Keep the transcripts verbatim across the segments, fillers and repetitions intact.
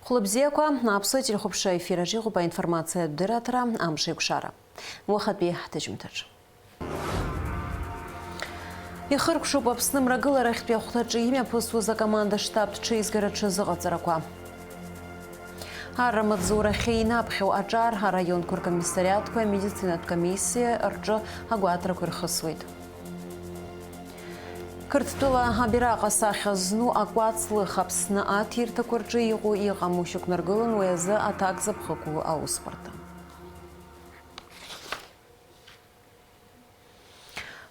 Хәлыбзиақәа, аԥсуа телехәаԥшра ефир аҿы иҟоуп аинформациатә дырраҭара «Амшеикәшара». Уахатәи ҳҭыжьымҭаҿ. Ихыркәшоуп Аԥсны мрагыларахьтәи ахәҭаҿы имҩаԥысуаз акоманда штаб ҽеизгара ҽазыҟаҵарақәа. Арра маҵзурахьы инаԥхьоу аҿар араионқәа ркомиссариатқәа, амедицинатә комиссиа рҿы агәаҭарақәа ирхысуеит. Қырҭтәыла абираҟ асахьа зну акәац лых Аԥсны аҭирҭақәа рҿы иҟоу иҟаму шьақәнаргылон уи азы аҭак запхықәу аусбарҭа.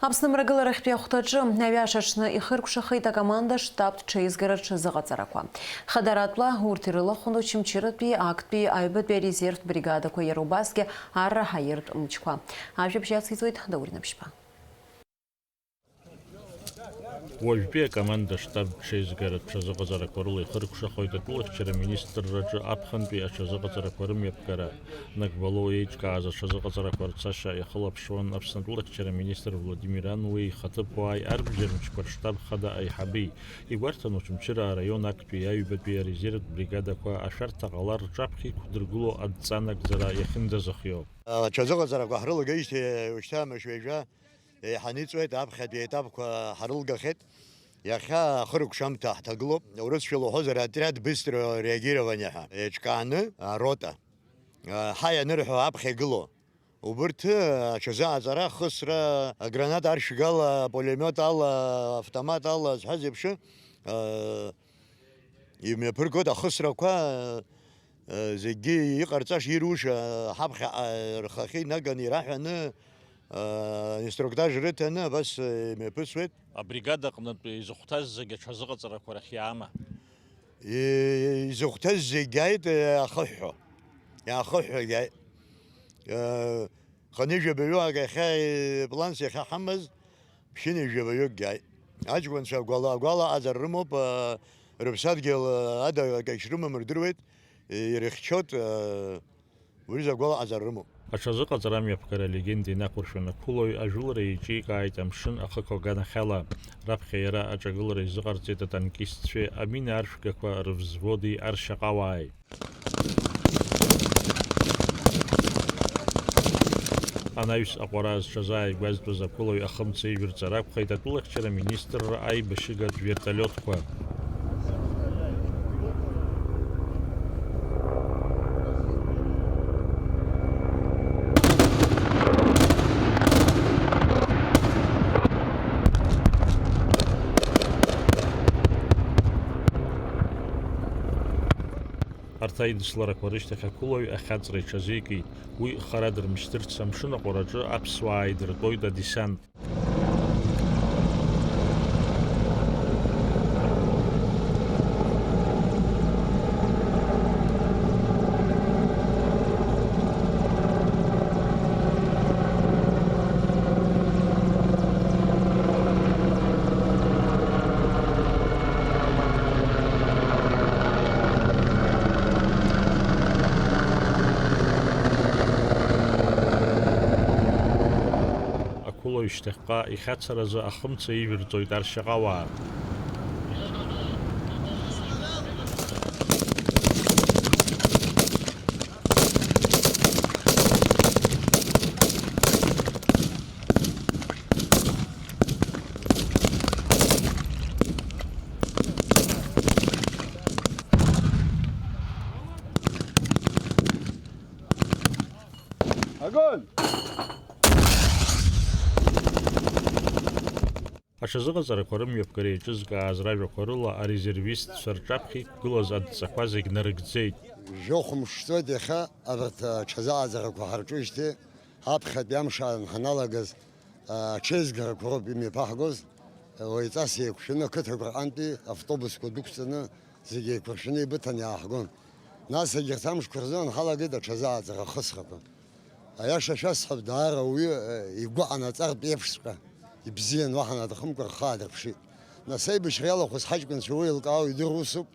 Аԥсны мрагыларахьтәи ахәҭаҿы аҩаша аҽны ихыркәшахеит акоманда штаб ҽеизгара ҽазыҟаҵарақәа. Хадаратәла урҭ ирылахәын Очамчыратәи актәи аҩбатәи арезервтә бригадақәа, иара убасгьы арра ҳаиртә мчқәа. Ажәабжь иациҵоит Даур Набжьба. Уажәтәи акоманда штаб ҽеизгара ҽазыҟаҵарақәа рыла ихыркәшахоит атәылахьчара министрраҿы аԥхынтәи аҽазыҟаҵарақәа рымҩаԥгара. Нагбалоу еиҿкааз аҽазыҟаҵарақәа рцашьа иахылаԥшуан Аԥсны атәылахьчара министр Владимир Ан, уи ихаҭыԥуааи арбџьармчқәа рштаб хада аиҳаби. Игәарҭан Очамчыра араион актәи аҩбатәи арезервтә бригадақәа ашәарҭа ҟалар рҿаԥхьа иқәдыргыло адҵа нагӡара иахьынӡазыхио. Аҽазыҟаҵарақәа ҳрылагеижьҭеи уажәшьҭа амашәа ҩажәа еиҳаны иҵуеит, аԥхьатәи аетапқәа ҳарылгахьеит. Иахьа ахыркәшамҭа ҳҭагылоуп. Урысшәала уҳәозар, отряд быстрого реагирования ҳәа еиҿкааны арота, ҳа ианырҳәо аԥхьа игылоу. Убырҭ аҽазыҟаҵара, ахысра, аграната аршәгала, пулемиот ала, автомат ала зҳәаз еиԥш, имҩаԥыргоит ахысрақәа, зегьгьы иҟарҵаша, ируша ҳаԥхьаҟа рхахьы инаганы ираҳәаны, инструктаж рыҭаны абас имҩаԥысуеит. Абригада аҟнытә изыхәҭаз зегьы аҽазыҟаҵарақәа рахь иаама? И-, изыхәҭаз зегь ааит, иаахыҳәҳәо. Иаахыҳәҳәо иааит. Э, хынҩажәа баҩуак иахьа, э, планс иахьа ҳамаз, ԥшьынҩажәа баҩыкгьы ааит. Аҷкәынцәа агәала, агәалаҟазар рымоуп, э, рыԥсадгьыл, э, ада акы ишрымам рдыруеит, э, ирыхьчоит, э, Уи рзы агәалаҟазаара рымоуп. Аҽазыҟаҵара амҩаԥгара алегенда инақәыршәаны ақәылаҩ ажәылара еиҿикааит амшын ахықә аганахьала. Раԥхьа иара аҿагылара изыҟарҵеит атанкистцәеи амина аршәгақәа рывзводи аршьаҟауааи. Анаҩс аҟәара зҽазааигәазтәыз ақәылаҩ ахымца ижәырҵар акәхеит атәылахьчара министрра аибашьыгатә вертолиотқәа. Арҭ аидысларақәа рышьҭахь ақәылаҩ ахьаҵра иҽазикит. Уи хара дырмышьҭырц амшын аҟәараҿы аԥсуаа идыртәоит адесант. Ақәылаҩ шьҭахьҟа ихьацаразы ахымца ижәырҵоит аршьаҟауаа. Огонь! Аҽазыҟаҵарақәа рымҩаԥгара еиҿызкааз ражәақәа рыла, арезервистцәа рҿаԥхьа иқәгылаз адҵақәа зегь нарыгӡеит. Жәохә мш ҵуеит иахьа абарҭ аҽазыҟаҵарақәа ҳарҿуижьҭеи, аԥхьатәи амш аан ҳаналагаз, аҽеизгарақәа роуп имҩаԥаҳгоз, уаҩҵас еиқәшәаны ақыҭақәа рҟынтәи автобусқәа дәықәҵаны зегь еиқәыршәаны еибыҭаны иааҳгон. Нас егьырҭ амшқәа рзы анҳалагеит аҽазыҟаҵара ахысрақәа. Аиаша шәасҳәап, даара ауаҩы, э, игәы ҟанаҵартә еиԥшҵәҟьа ибзиан, уаҳа наҭахымкәа рхы аадырԥшит. Нас аибашьра иалахәыз ҳаҷкәынцәа уеилкаау идыруа усуп,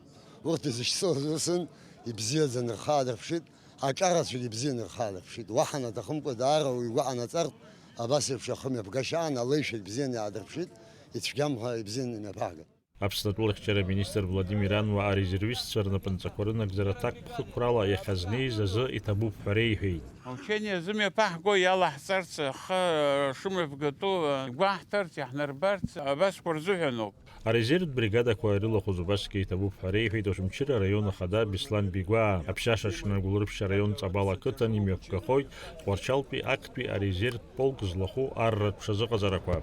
урҭ изышьцылаз усын, ибзиаӡаны рхы аадырԥшит, аҿарацәагьы ибзианы рхы аадырԥшит. Уаҳа наҭахымкәа даара ауаҩы игәы ҟанаҵартә абас еиԥш ахымҩаԥгашьа аан алеишәагь бзианы иаадырԥшит, ицәгьам ҳәа ибзианы имҩаԥаҳгеит. Аԥсны атәылахьчара аминистр Владимир Ануа арезервистцәа рнапынҵақәа рынагӡара ҭакԥхықәрала иахьазнеиз азы иҭабуп ҳәа реиҳәеит. Аучение зымҩаԥаҳго иалаҳҵарц ахы шымҩаԥгатәу гәаҳҭарц, иаҳнарбарц абасқәа рзыҳәаноуп. Арезервтә бригадақәа ирылахәыз убасгьы иҭабуп ҳәа реиҳәеит Очамчыра араион ахада Беслан Бигәаа, аԥшьаша аҽны Гәылрыԥшь араион Ҵабал ақыҭан имҩаԥгахоит Тҟәарчалтәи актәи арезервтә полк злахәу арратә ԥшазыҟаҵарақәа.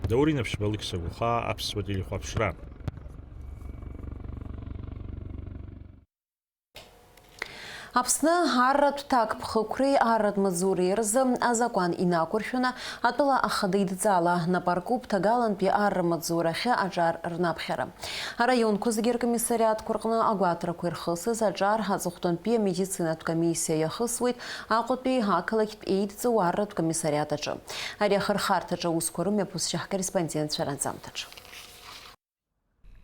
Даур Инаԥшьба, Алықьса Гәхаа, Аԥсуа телехәаԥшра. Аԥсны арратә ҭакԥхықәреи арратә маҵзуреи рзы азакәан инақәыршәаны, атәыла ахада идҵала напы аркуп ҭагалантәи арра маҵзурахьы аҿар рнаԥхьара. Араионқәа зегьы ркомиссариатқәа рҟны агәаҭарақәа ирхысыз аҿар аҵыхәтәантәи амедицинатә комиссиа иахысуеит Аҟәатәи ақалақьтә еидҵоу арратә комиссариат аҿы. Ари ахырхарҭаҿы аусқәа рымҩаԥысшьа ҳкорреспондентцәа ранҵамҭаҿы.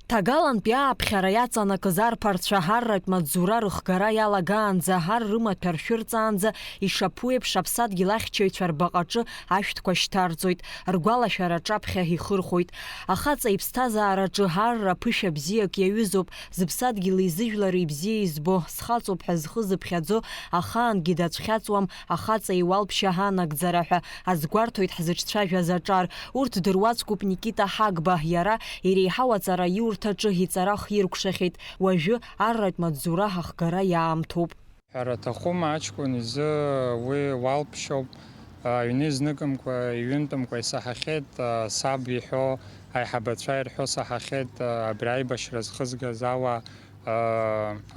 Ҭагалантәи ааԥхьара иаҵанакыз арԥарцәа арратә маҵзура рыхгара иалагаанӡа, ар рымаҭәа ршәырҵаанӡа, ишаԥу еиԥш, аԥсадгьыл ахьчаҩцәа рбаҟаҿы ашәҭқәа шьҭарҵоит, ргәалашәара аҿаԥхьа ихырхәоит. Ахаҵа иԥсҭазаараҿы арра ԥышәа бзиак иаҩызоуп, зыԥсадгьыли зыжәлари бзиа избо, схаҵоуп ҳәа зхы зыԥхьаӡо ахаангьы дацәхьаҵуам, ахаҵа иуалԥшьа анагӡара ҳәа азгәарҭоит ҳзыҿцәажәаз аҿар. Урҭ дыруаӡәкуп Никита Ҳагба, иара иреиҳау аҵараиурҭаҿы иҵара хиркәшахьеит. Уажәы арратә маҵзура ахгара иаамҭоуп. Ҳәара аҭахума, аҷкәын изы уи уалԥшьоуп, аҩны изныкымкәа, иҩынтәымкәа исаҳахьеит, саб иҳәо, аиҳабацәа ирҳәо саҳахьеит, абри аибашьра зхызгаз ауаа,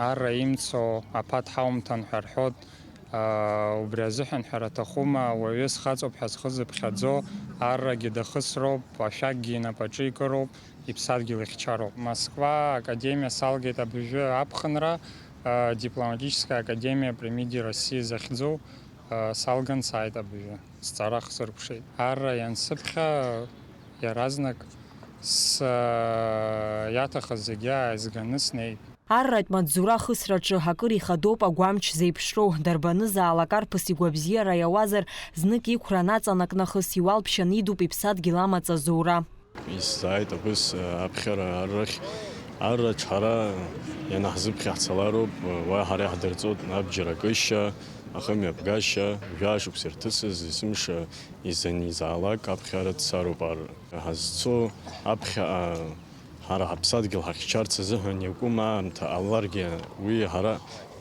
арра имцо, аԥа дҳаумҭан ҳәа рҳәоит, убри азыҳәан ҳәара аҭахума, уаҩы схаҵоуп ҳәа зхы зыԥхьаӡо, аррагьы дахысроуп, ашәакгьы инапаҿы икыроуп, иԥсадгьыл ихьчароуп. Москва академиа салгеит абыржәы аԥхынра, дипломатическая академия при МИДе России захьӡу, салган сааит абыржәы. Сҵара хсыркәшеит. Арра иансыԥхьа, иаразнак с-, иаҭахыз зегьы ааизганы снеит. Арратә маҵзура ахысраҿы акыр ихадоуп агәамч зеиԥшроу, дарбанызаалак арԥыс игәабзиара иауазар, знык иқәра анаҵанак нахыс иуалԥшьа анидуп иԥсадгьыл амаҵ азура. Исзааит абыс аԥхьара аррахь. Арраҿ ҳара ианаҳзыԥхьа ҳцалароуп, уа ҳара иаҳдырҵоит абџьар акышьа, ахымҩаԥгашьа, жәаа шықәса ирҭысыз есымша изанизаалак аԥхьара дцароуп арра. Ҳазцо аԥхьаҟа ҳара ҳаԥсадгьыл ҳахьчарц азыҳәан иакәым аамҭа ҟаларгьы, уи ҳара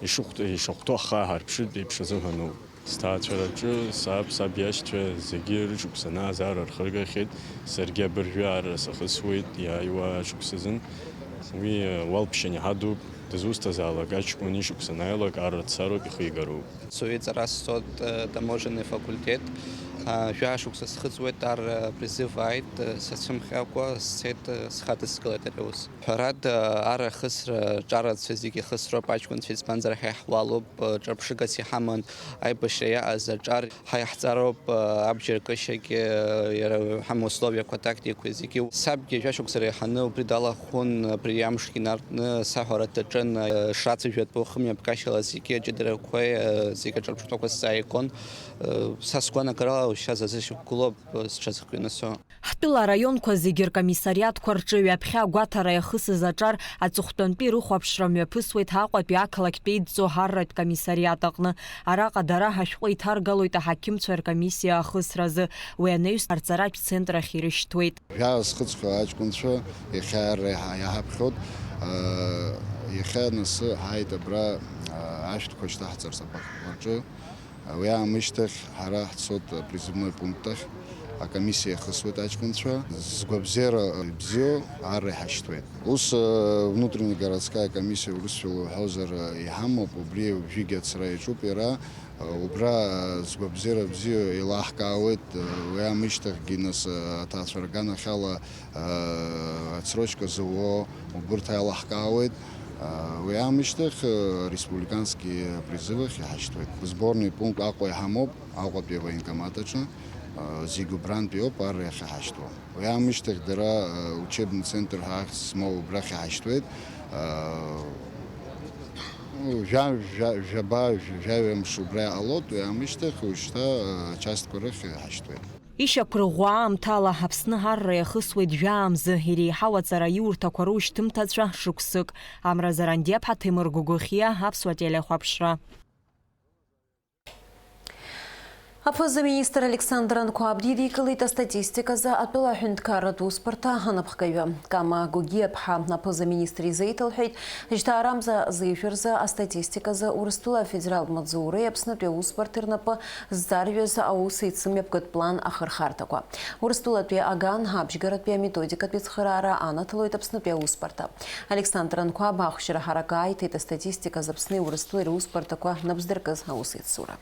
ишыхәҭ-, ишахәҭоу ҳхы ааҳарԥшыртә еиԥш азыҳәаноуп. Сҭаацәараҿы саб, саб иашьцәа зегьы рышықәса анаазаара рхыргахьеит, саргьы абыржәы арра сахысуеит иааиуа ашықәсазын. Уи уалԥшьа аниҳа дууп, дызусҭазаалак аҷкәын ишықәса анааилак арра дцароуп, ихигароуп. Сыҩ ҵара сцот, э, таможенный факультет. А, жәаа шықәса схыҵуеит, ар, э, призыв ааит, э, сацәымӷьакәа сцеит, э, схадыскылеит ари аус. Ҳәарада, ар ахысра ҿарацәа зегьы ихысроуп аҷкәынцәа, избанзар, ҳа иаҳуалуп, э, ҿырԥшыгас иҳаман аибашьра иааз аҿар, ҳа иаҳҵароуп, э, абџьар кышьагьы, э, иара ҳамоусловиақәа тактикақәа зегьы. Сабгьы жәа шықәса реиҳаны убри далахәын, абри амшгьы инаркны саҳәара даҿын, э, шрацәажәатәу хымҩаԥгашьала зегьы аҷыдарақәеи, э, зегьы аҿырԥштәқәа сзааигон. Э, са сгәанагарала, уажәшьҭа сазышьақәгылоуп, э, сҽазыхҩаны сцо. Ҳтәыла араионқәа зегьы ркомиссариатқәа рҿы ҩаԥхьа агәаҭара иахысыз аҿар аҵыхәтәантәи рыхәаԥшра мҩаԥысуеит Аҟәатәи ақалақьтә еидҵо арратә комиссариат аҟны. Араҟа дара ашәҟәы иҭаргалоит аҳақьымцәа ркомиссиа ахысразы. Уи анаҩс арҵаратә центр ахь ирышьҭуеит. Жәаа зхыҵхьоу аҷкәынцәа иахьа арра иаҳа-, иаҳаԥхьоит. Иахьа анасы ҳааит абра, ашәҭқәа шьҭаҳҵарц апахқәа рҿы. Уи аамышьҭахь ҳара ҳцот апризывной пункт ахь, акомиссиа иахысуеит аҷкәынцәа. Згәабзиара бзиоу арра иҳашьҭуеит. Ус, внутренняя городская комиссия урысшәала уҳәозар, иҳамоуп, убри ҩажәигьы ацра иаҿуп иара. Убра згәабзиара бзиоу еилаҳкаауеит, уи аамышьҭахьгьы нас аҭаацәа рганахьала отсрочка зауо, убырҭ аилаҳкаауеит. Уи аамышьҭахь республикански призыв ахь иҳашьҭуеит. Сборный пункт Аҟәа иҳамоуп, Аҟәатәи авоенкомат аҿы, зегь убрантәи ауп, арра иахьаҳашьҭуа. Уи аамышьҭахь дара, учебный центр ҳәа ахьӡ змоу убрахь иҳашьҭуеит. Жәа-, жәа-, жәаба, жәаҩа мш убра иҟалоит, уи аамышьҭахь ушьҭа, ачастқәа рахь иҳашьҭуеит. Ишьақәырӷәӷәо аамҭала Аԥсны арра иахысуеит жәаа мзы, иреиҳау аҵараиурҭақәа рушьҭымҭацәа шықәсык. Амра Зарандиаԥҳа, Ҭемыр Гогохиа, Аԥсуа телехәаԥшра. Аԥыза-министр Александр Анқәаб дидикылеит астатистиказы атәыла аҳәынҭқарратә усбарҭа анапхгаҩы. Кама Гогиаԥҳа аԥыза-министр изеиҭалҳәеит, жьҭаарамза зежәырзы астатистиказы Урыстәыла афедералтә маҵзуреи Аԥснытәи аусбарҭеи рнапы зҵарҩыз аус еицымҩаԥгатә план ахырхарҭақәа. Урыстәылатәи аган абжьгаратәи аметодикатәи цхыраара анаҭалоит Аԥснытәи аусбарҭа. Александр Анқәаб ахәшьара ҳарак ааиҭеит астатистиказы Аԥсни Урыстәылеи русбарҭақәа напздыркыз аусеицура.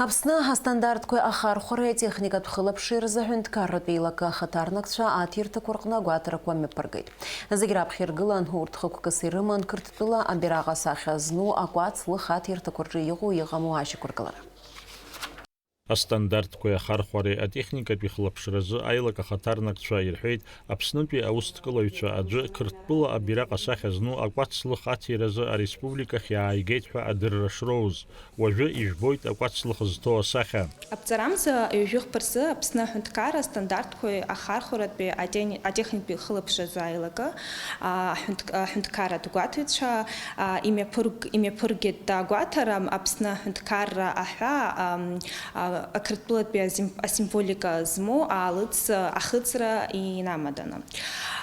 Аԥсны астандартқәеи ахархәареи атехникатә хылаԥшреи рзы аҳәынҭқарратә еилакы ахаҭарнакцәа аҭирҭақәа рҟны агәаҭарақәа мҩаԥыргеит. Зегь раԥхьа иргылан, урҭ хықәкыс ирыман Қырҭтәыла абираҟ асахьа зну акәац лых аҭирҭақәа рҿы иҟоу-иҟаму ашьақәыргылара. Астандартқәеи ахархәареи атехникатәи хылаԥшразы аилак ахаҭарнакцәа ирҳәеит, Аԥснытәи аусҭкылаҩцәа аӡәы Қырҭтәыла абираҟ асахьа зну акәац лых аҭиразы ареспубликахь иааигеит ҳәа адырра шроуз. Уажәы ижәбоит акәац лых зҭоу асахьа. Аԥҵарамза ҩажәи хԥа рзы Аԥсны аҳәынҭқарра астандартқәеи ахархәаратәи атени-, атехникатәи хылаԥшразы аилакы, а, аҳәынҭ-, аҳәынҭқарратә гәаҭаҩцәа, а, имҩаԥырг-, имҩаԥыргеит агәаҭара Аԥсны аҳәынҭқарра аҳәаа, ам, а, Ақырҭтәылатәи азим-, асимволика змоу аалыҵ ахыҵра инамаданы.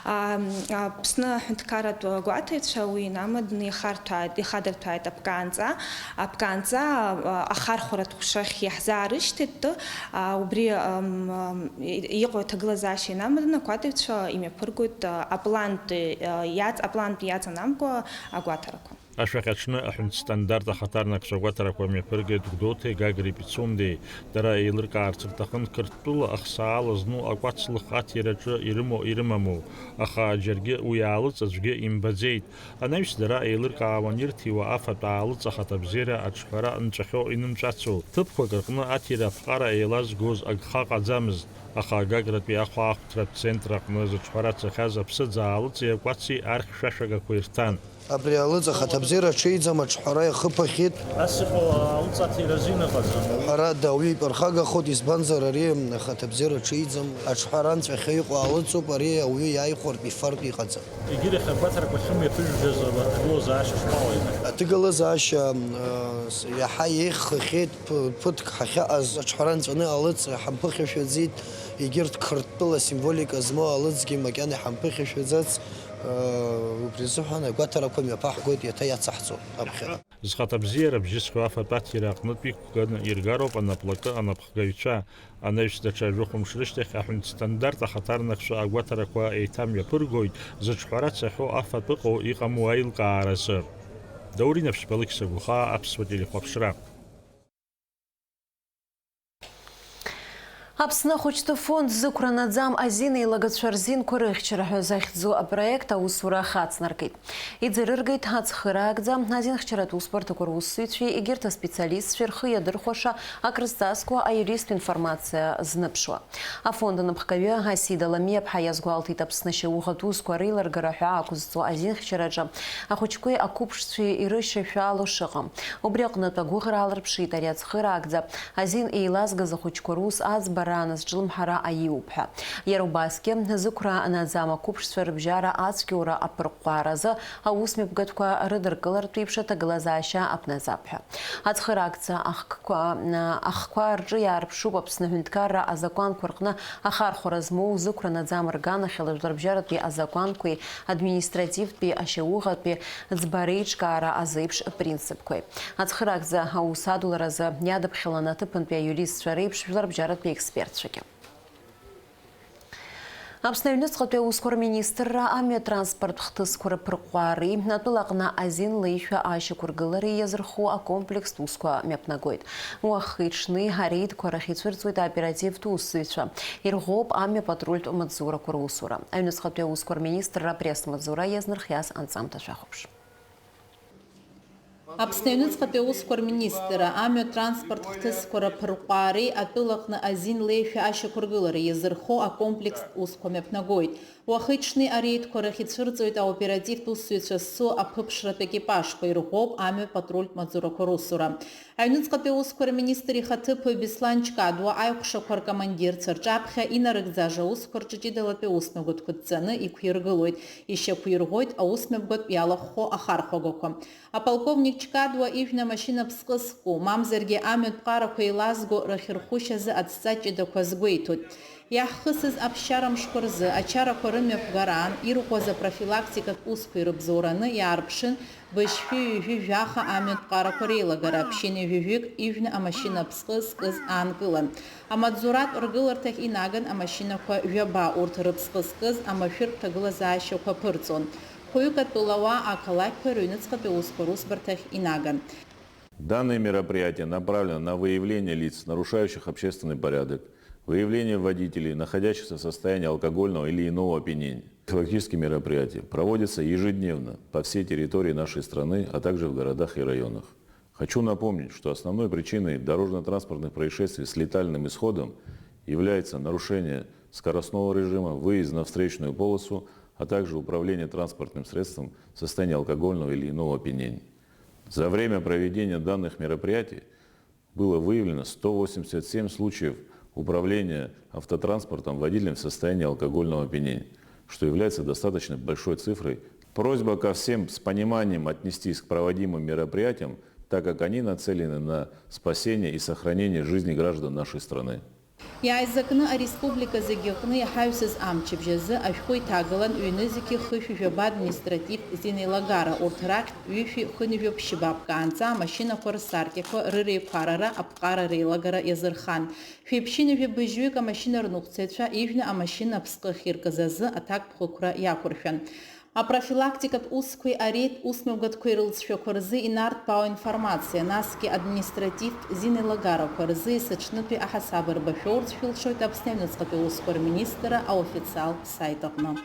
Ам, Аԥсны аҳәынҭқарратә гәаҭаҩцәа уи инамаданы ихарҭәааит, ихадырҭәааит аԥкаанҵа. Аԥкаанҵа, а, ахархәаратә ҟәшахь иаҳзаарышьҭит, а, убри, ам, ам, и-, иҟоу аҭагылазаашьа инамаданы агәаҭаҩцәа имҩаԥыргоит, а, аплантәи, а, иаҵ-, аплантәи иаҵанамго агәаҭарақәа. Ашәахь аҽны аҳәынҭстандарт ахаҭарнакцәа агәаҭарақәа мҩаԥыргеит Гәдоуҭеи Гагреи Пицундеи. Дара еилыркаарц рҭахын Қырҭтәыла ахсаала зну акәац лых аҭираҿы ирымоу-ирымаму, аха џьаргьы уи аалыҵ аӡәгьы имбаӡеит. Анаҩс дара еилыркаауан ирҭиуа афатә аалыҵ ахаҭабзиара аҿҳәара нҵәахьоу инымҵәацу. Ҭыԥқәак рҟны аҭира аԥҟара еилазгоз агха ҟаӡамызт, аха Гагратәи ахәаахәҭратә центр аҟны зыҿҳәара цахьаз аԥсыӡ аалыҵи акәаци архьшәашәагақәа ирҭан. Абри алыҵ ахаҭабзиара аҽеиӡам аҿҳәара иахыԥахьеит. Ас иҟоу алҵ аҭира азин ыҟаӡам. Ҳәарада, ауаҩы иԥырхагахоит, избанзар, ари ахаҭабзиара аҽеиӡам. Аҿҳәара анҵәахьа иҟоу алыҵуп, ари ауаҩы иааихәартә, ифартә иҟаӡам. Егьырахь агәаҭарақәа ахьымҩаԥыжәгаз аҭагылазаашьа шԥаҟоу? Аҭагылазаашьа, э, с-, иаҳа еиӷьхахьеит, ԥ-, ԥыҭк ҳахьаҟаз аҿҳәара нҵәаны алыҵ ҳамԥыхьашәаӡеит, егьырҭ Қырҭтәыла символика змоу алыҵгьы макьана иҳамԥыхьашәаӡац. Убри азыҳәан агәаҭарақәа мҩаԥаҳгоит, еиҭа иацаҳҵо аԥхьара. Зхаҭабзиара бжьызхьоу афатә аҭира аҟнытә иқәганы иргароуп анаплакы анапхгаҩцәа. Анаҩс даҽа жәохәымш рышьҭахь аҳәынҭстандарт ахаҭарнакцәа агәаҭарақәа еиҭамҩаԥыргоит, зыҿҳәара цахьоу афатә ыҟоу-иҟаму аилкааразы. Даур Инаԥшьба, Алықьса Гәыхаа, Аԥсуа телехәаԥшра. Аԥсны ахәыҷтәы фонд зықәра наӡам азин еилагацәа рзинқәа рыхьчара ҳәа захьӡу апроект аусура ахацнаркит. Иӡырыргеит ацхыраагӡа, азинхьчаратә усбарҭақәа русзуҩцәеи егьырҭ аспециалистцәеи рхы иадырхәаша акрызҵазкуа аиуристтә информациа зныԥшуа. Афонд анапхгаҩы Асида Ламиаԥҳа иазгәалҭеит Аԥсны ашьауӷатә усқәа реилыргара ҳәа ақәызҵо азинхьчараҿы ахәыҷқәеи ақәыԥшцәеи ирышьашәало шыҟам. Убри аҟнытә агәыӷра аалырԥшит ари ацхыраагӡа азин еилазгаз ахәыҷқәа рус аӡбараан азҿлымҳара аиуп ҳәа. Иара убасгьы, зықәра наӡам ақәыԥшцәа рыбжьара ацәгьоура аԥырҟәҟәааразы аусмҩаԥгатәқәа рыдыркылартә еиԥш аҭагылазаашьа абнаӡап ҳәа. Ацхыраагӡа ахкқәа, ахқәа рҿы иаарԥшуп Аԥсны аҳәынҭқарра азакәанқәа рҟны ахархәара змоу зықәра наӡам рганахьала жәларбжьаратәи азакәанқәеи административтәи ашьауӷатәи ӡбареиҿкаара азеиԥш принципқәеи. Ацхыраагӡа аус адуларазы иадаԥхьаланы аҭыԥантәи аиуристцәа реиԥш жәларбжьаратәи експертцәагьы. Аԥсны аҩныҵҟатәи аусқәа рминистрра амҩа транспорттә хҭысқәа рыԥырҟәаареи атәылаҟны азин леишәа ашьақәыргылареи иазырху акомплекстә усқәа мҩаԥнагоит. Уахи-ҽни ареидқәа рахь ицәырҵуеит аоперативтә усзуҩцәа, ирӷәӷәоуп амҩа патрультә маҵзурақәа русура. Аҩныҵҟатәи аусқәа рминистрра апресс-маҵзура иазнархиаз анҵамҭа шәахәаԥш. Аԥсны аҩныҵҟатәи аусқәа рминистрра амҩа транспорт хҭысқәа раԥырҟәаареи атәылаҟны азин леишәа ашьақәыргылареи иазырхо акомплекстә усқәа мҩаԥнагоит. Уахи-ҽни ареидқәа рахь ицәырҵуеит аоперативтә усзуҩцәа зцу аԥыԥшратә екипажқәа, ирӷәӷәоуп амҩа патрультә маҵзурақәа русура. Аҩныҵҟатәи аусқәа рминистр ихаҭыԥуаҩ Беслан Ҷкадуа аиҟәшақәа ркомандирцәа рҿаԥхьа инарыгӡаша аусқәа рҿы ҷыдалатәи аусмҩаԥгатә қәыҭҵаны иқәиргылоит, ишьақәирӷәӷәоит аусмҩаԥгатә иалахәхо ахархәагақәа. Аполковник Ҷкадуа ижәны амашьына ԥсҟы зку, мамзаргьы амҩатә ҟарақәа еилазго рахьырхәышьазы адҵа ҷыдақәа азгәеиҭоит. Иаҳхысыз аԥсшьара мшқәа рзы ачарақәа рымҩаԥгараан ирӷәӷәаз апрофилактикатә усқәа ирыбзоураны иаарԥшын, быжьшәи ҩажәи жәаха амҩатә ҟарақәа реилагара, ԥшьынҩажәаҩык ижәны амашьына аԥсҟы зкыз аанкылан. Амаҵзуратә ргыларҭахь инаган амашьынақәа жәаба, урҭ рыԥсҟы зкыз амашәыртә ҭагылазаашьақәа ԥырҵон. Хәҩык атәылауаа ақалақьқәа рыҩныҵҟатәи аусқәа русбарҭахь инаган. Данное мероприятие направлено на выявление лиц, нарушающих общественный порядок, выявление водителей, находящихся в состоянии алкогольного или иного опьянения. Профилактические мероприятия проводятся ежедневно по всей территории нашей страны, а также в городах и районах. Хочу напомнить, что основной причиной дорожно-транспортных происшествий с летальным исходом является нарушение скоростного режима, выезд на встречную полосу, а также управление транспортным средством в состоянии алкогольного или иного опьянения. За время проведения данных мероприятий было выявлено сто восемьдесят семь случаев управления автотранспортом водителем в состоянии алкогольного опьянения, что является достаточно большой цифрой. Просьба ко всем с пониманием отнестись к проводимым мероприятиям, так как они нацелены на спасение и сохранение жизни граждан нашей страны. Иааизакны ареспублика зегьы аҟны иҳаҩсыз амчыбжь азы ашәҟәы иҭагалан ҩнызқьи хышәи жәаба административтә зинеилагара, урҭ рахьтә ҩышәи хынҩажәи ԥшьба ԥкаанӡа амашьынақәа рсаркьақәа рыреиқәарара аԥҟара реилагара иазырхан. Шәи ԥшьынҩажәи быжьҩык амашьына рныҟәцаҩцәа ижәны амашьына аԥсҟы ахьиркыз азы аҭакԥхықәра иақәыршәан. Апрофилактикатә усқәеи ареид усмҩаԥгатәқәеи рылҵшәақәа рзы инарҭбаау аинформациа, насгьы административтә зинеилагарақәа рзы есыҽнытәи аҳасаб рбашәо урҭ шәылшоит Аԥсны аҩныҵҟатәи аусқәа рминистрра аофициалтә сайт аҟны.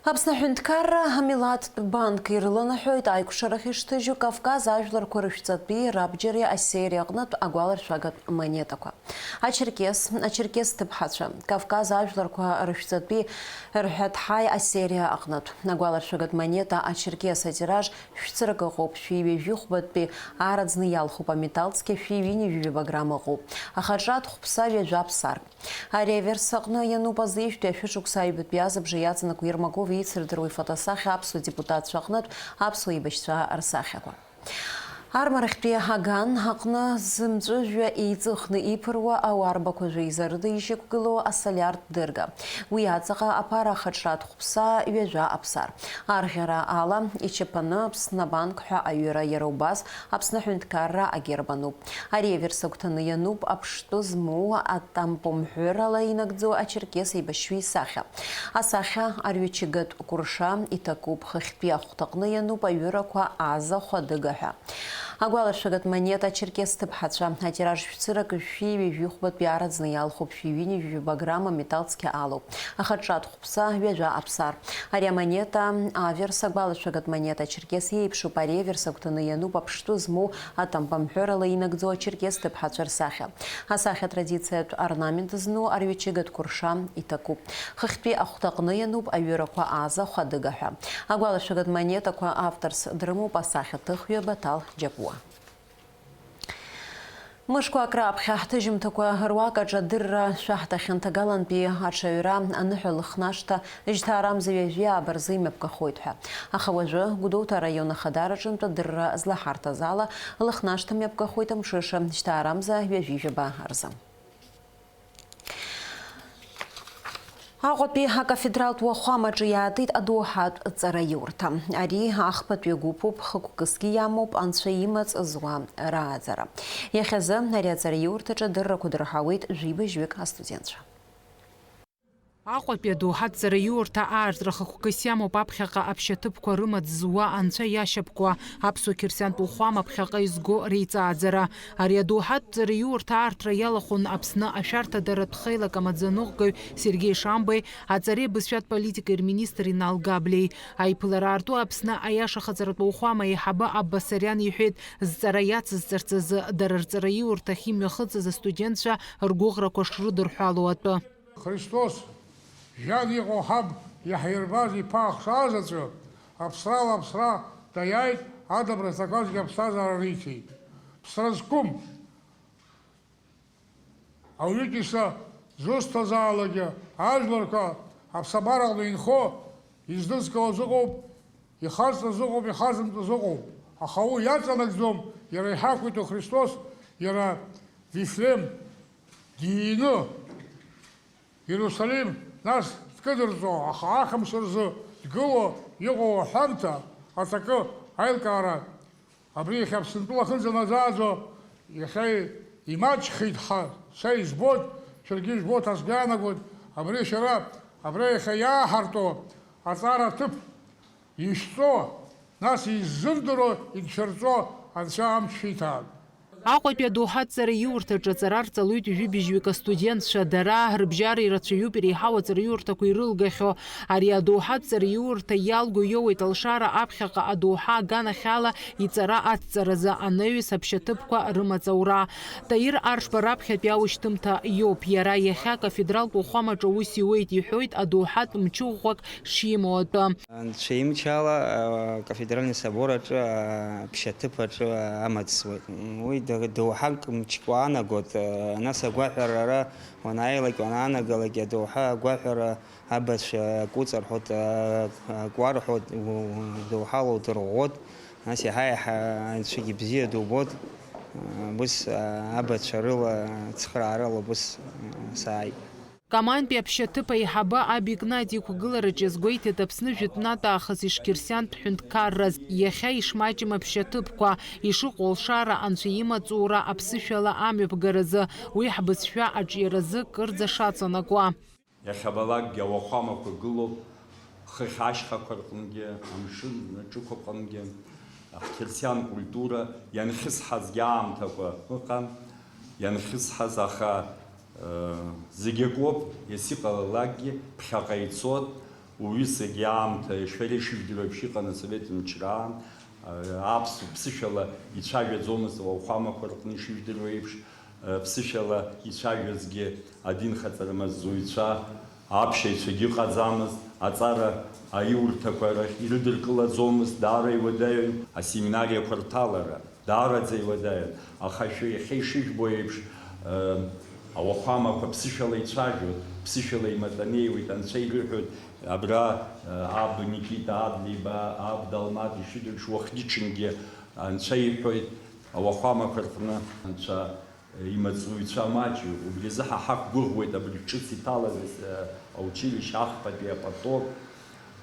Аԥсны аҳәынҭқарра амилаҭтә банк ирыланаҳәоит аикәшарахь ишҭыжьу Кавказ ажәларқәа рышәҵатәи рабџьари асериа аҟнытә агәаларшәагатә монетақәа. Ачерқьес, ачерқьес ҭыԥҳацәа, Кавказ ажәларқәа рышәҵатәи рҳәаҭҳаи асериа аҟнытә. Агәаларшәагатә монета ачерқьес атираж шәцырак ыҟоуп, шәи ҩажәи хәбатәи аараӡны иалхуп, аметалл цқьа шәи ҩынҩажәи жәаба грамм ыҟоуп. Ахаҿратә хәԥса ҩажәа ԥсар. Ари аверс аҟны иануп азеижәтәи ашәышықәса аҩбатәи азыбжа иаҵанакуа Ермаков еицырдыруа ифотосахьа аԥсуа депутатцәа аҟнытә аԥсуа еибашьцәа рсахьақәа. Армарахьтәи аган аҟны зымҵәыжәҩа еиҵыхны иԥыруа ауарбақәа жәеиза рыда ишьақәгылоу асолиартә дырга. Уи аҵаҟа аԥара ахаҿратә хәԥса ҩажәа аԥсар. Арӷьара ала ичаԥаны Аԥсны абанк ҳәа аҩыра иара убас Аԥсны аҳәынҭқарра агерб ануп. Ари аверс агәҭаны иануп аԥштәы змоу атампомҳәырала инагӡоу ачерқьес еибашьҩы исахьа. Асахьа арҩычыгатә кәырша иҭакуп, хыхьтәи ахәҭаҟны иануп аҩырақәа аза хәадыга ҳәа. Агәаларшәагатә монета ачерқьес ҭыԥҳацәа, атираж шәцырак шәи ҩажәи хәбатәи араӡны иалхуп, шәи ҩынҩажәи жәаба грамм аметалл цқьа алоуп. Ахаҿратә хәԥса ҩажәа аԥсар. Ари амонета аверс агәалашәагатә монета ачерқьес иеиԥшуп, ари аверс агәҭаны иануп аԥштәы змоу атампамҳәырала инагӡоу ачерқьес ҭыԥҳацәа рсахьа. Асахьа традициатә орнамент зну арҩычыгатә кәырша иҭакуп. Хыхьтәи ахәҭаҟны иануп аҩырақәа аза хәадыга ҳәа. Агәалашәагатә монетақәа авторс дрымоуп асахьаҭыхҩы Баҭал Џьапуа. Мышқәак раԥхьа ҳҭыжьымҭақәа руак аҿы адырра шәаҳҭахьан ҭагалантәи аҽаҩра аныҳәа Лыхнашҭа жьҭаарамза ҩажәи ааба рзы имҩаԥгахоит ҳәа. Аха уажәы Гәдоуҭа араион ахадара аҿынтә адырра злаҳарҭаз ала, Лыхнашҭа мҩаԥгахоит амҽыша, жьҭаарамза ҩажәи жәаба рзы. Аҟәатәи акафедралтә уахәамаҿы иаатит адоуҳатә ҵараиурҭа. Ари ахԥатәи агәыԥуп, хықәкысгьы иамоуп анцәа имаҵ зуа рааӡара. Иахьазы ари аҵараиурҭаҿы адыррақәа дырҳауеит жәибжьҩык астудентцәа. Аҟәатәи адоуҳатә ҵараиурҭа аартра хықәкыс иамоуп аԥхьаҟа аԥшьаҭыԥқәа рымаҵ зуа анцәа иашьапкуа аԥсуа қьырсиантә уахәама ԥхьаҟа изго реиҵааӡара. Ари адоуҳатә ҵараиурҭа аартра иалахәын Аԥсны ашәарҭадаратә хеилак амаӡаныҟәгаҩ Сергеи Шамбеи, аҵареи абызшәатә политикеи рминистр Инал Габлеи. Аиԥылара аарту Аԥсны аиашахаҵаратә уахәама аиҳабы Абба Сариан иҳәеит, зҵара иацызҵарц азы дара рҵараиурҭахь имҩахыҵыз астудентцәа ргәыӷрақәа шрыдырҳәало атәы. Христос жәан иҟоу ҳаб иаҳирбаз иԥа ахшаа заҵәы, аԥсрала аԥсра даиааит, адамра зҭақәазгьы аԥсҭазаара риҭеит. Ԥсра зқәым ауаҩытәыҩса зусҭазаалакгьы ажәларқәа аԥсабараҟны инхо, издызкылаз ыҟоуп, ихазҵаз ыҟоуп, ихазымҵаз ыҟоуп. Аха уи иаҵанакӡом, иара иҳақәиҭу Христос, иара Вифлеем дины, Иерусалим, нас дкыдырҵо, аха ахымш рзы дгыло иҟоу аҳәамҭа, аҵакы аилкаара, абри иахьа Аԥсынтәыла ахынӡанаӡааӡо, иахьа имаҷхеит ҳәа са избоит, шәаргьы ижәбо ҳәа сгәы иаанагоит, абри шәара, абра иахьа иааҳарту аҵара аҭыԥ ишәҵо, нас иззымдыруа иншәырҵо Анцәа амч шәиҭаан. Аҟәатәи адоуҳатә ҵараиурҭаҿы аҵара рҵалоит ҩажәи быжьҩык астудентцәа. Дара рыбжьара ирацәаҩуп иреиҳау аҵараиурҭақәа ирылгахьоу. Ари адоуҳатә ҵараиурҭа иалго иоуеит алшара аԥхьаҟа адоуҳа аганахьала иҵара адҵаразы анаҩс аԥшьаҭыԥқәа рымаҵ аура. Таир Аршба раԥхьатәи аушьҭымҭа иоуп. Иара иахьа акафедралтә уахәамаҿы аус иуеит, иҳәоит адоуҳатә мчы ӷәӷәак шимоу атәы. Анцәа имчала, а, кафедральный собор аҿы, а, ԥшьаҭыԥ аҿы амаҵ зуеит. Уи д-, доуҳак мчқәа аанагоит, а, нас агәаҳәара ара уанааилак, уанаанагалак, адоуҳа агәаҳәара абацәа акәыҵарҳәоит, а, акуарҳәоит, у-, доуҳала удырӷәӷәоит, нас иаҳа-иаҳа анцәагьы бзиа дубоит, а, ус, а, абацәа рыла, цхыраарыла ус, а, сааит. Камантәи аԥшьаҭыԥ аиҳабы Аб Игнати иқәгылараҿ иазгәеиҭеит Аԥсны жәытәнатә аахыс ишқьырсиантә ҳәынҭқарраз, иахьа ишмаҷым аԥшьаҭыԥқәа, ишыҟоу алшара, анцәа имаҵура аԥсышәала амҩаԥгаразы, уи ҳбызшәа аҿиаразы кырӡа шаҵанакуа. Иахьабалакгьы ауахәамақәа гылоуп, хыхь ашьхақәа рҟынгьы, амшын аҿықәа рҟынгьы. Ҳқьырсиан культура ианхьысҳазгьы аамҭақәа ыҟан, ианхьысҳаз, аха, э, зегь акоуп, ес иҟалалакгьы ԥхьаҟа ицот, уҩызагьы аамҭа, шәара ишыжәдыруа еиԥш, иҟан асовет мчраан, э, аԥсуа ԥсышәала ицәажәаӡомызт ауахәамақәа рҟны ишыжәдыруа еиԥш, э, ԥсышәала ицәажәозгьы адинхаҵара маззуҩцәа, аԥшьаҩцәагьы ыҟаӡамызт, аҵара аиурҭақәа рахь ирыдыркылаӡомызт, даара иуадаҩын асеминариақәа рҭалара, даараӡа иуадаҩын, аха шәа иахьа ишыжәбо еиԥш, э, ауахәамақәа ԥсышәала ицәажәоит, ԥсышәала иматанеиуеит, анцәа ирыҳәоит, абра, э, аб Никита, аб Либа, аб Далмат ишыдырԥшуа, уахгьы-ҽынгьы анцәа иҳәоит, ауахәамақәа рҟны анцәа имаҵуҩцәа маҷҩуп, убри азы ҳа ҳақәгәыӷуеит абри ҿыц иҭалаз, э, аучилишье ахԥатәи апоток,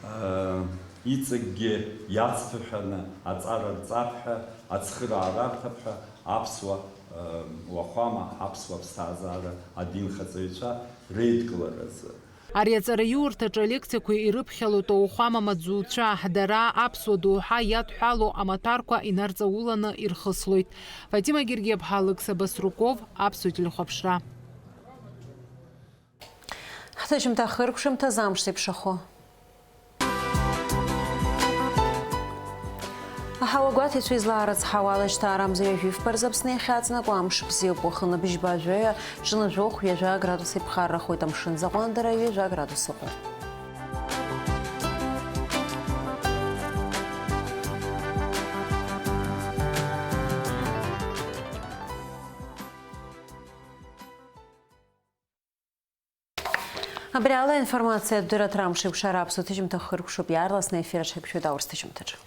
э, иҵегьгьы иацҭыҳәаны аҵара рҵап ҳәа, ацхыраара арҭап ҳәа аԥсуа, э, уахәама, аԥсуа ԥсҭазаара адинхаҵаҩцәа реидкыларазы. Ари аҵараиурҭаҿы алекциақәа ирыԥхьалоит ауахәама маҵзуҩцәа, дара аԥсуа доуҳа иадҳәалоу амаҭәарқәа инарҵауланы ирхыслоит. Фатима Гергиаԥҳа, Алықьса Басруков, Аԥсуа телехәаԥшра. Ҳҭыжьымҭа хыркәшамҭазы амш зеиԥшрахо. Аҳауа гәаҭеицәа излаарыцҳауа алашьцара амза ҩажәи фба рзы Аԥсны иахьаҵанакуа амш бзиоуп, уахынла быжьба жәаҩа, ҽынла жәохә ҩажәа градус иԥхаррахоит, амшын заҟәандара ҩажәа градус ыҟоуп. Абри ала аинформациатә дырраҭара амш еиқәшара аԥсуа ҭыжьымҭа хыркәшоуп, иаарласны аефир аҿы ҳаиқәшәоит аурыс ҭыжьымҭаҿы.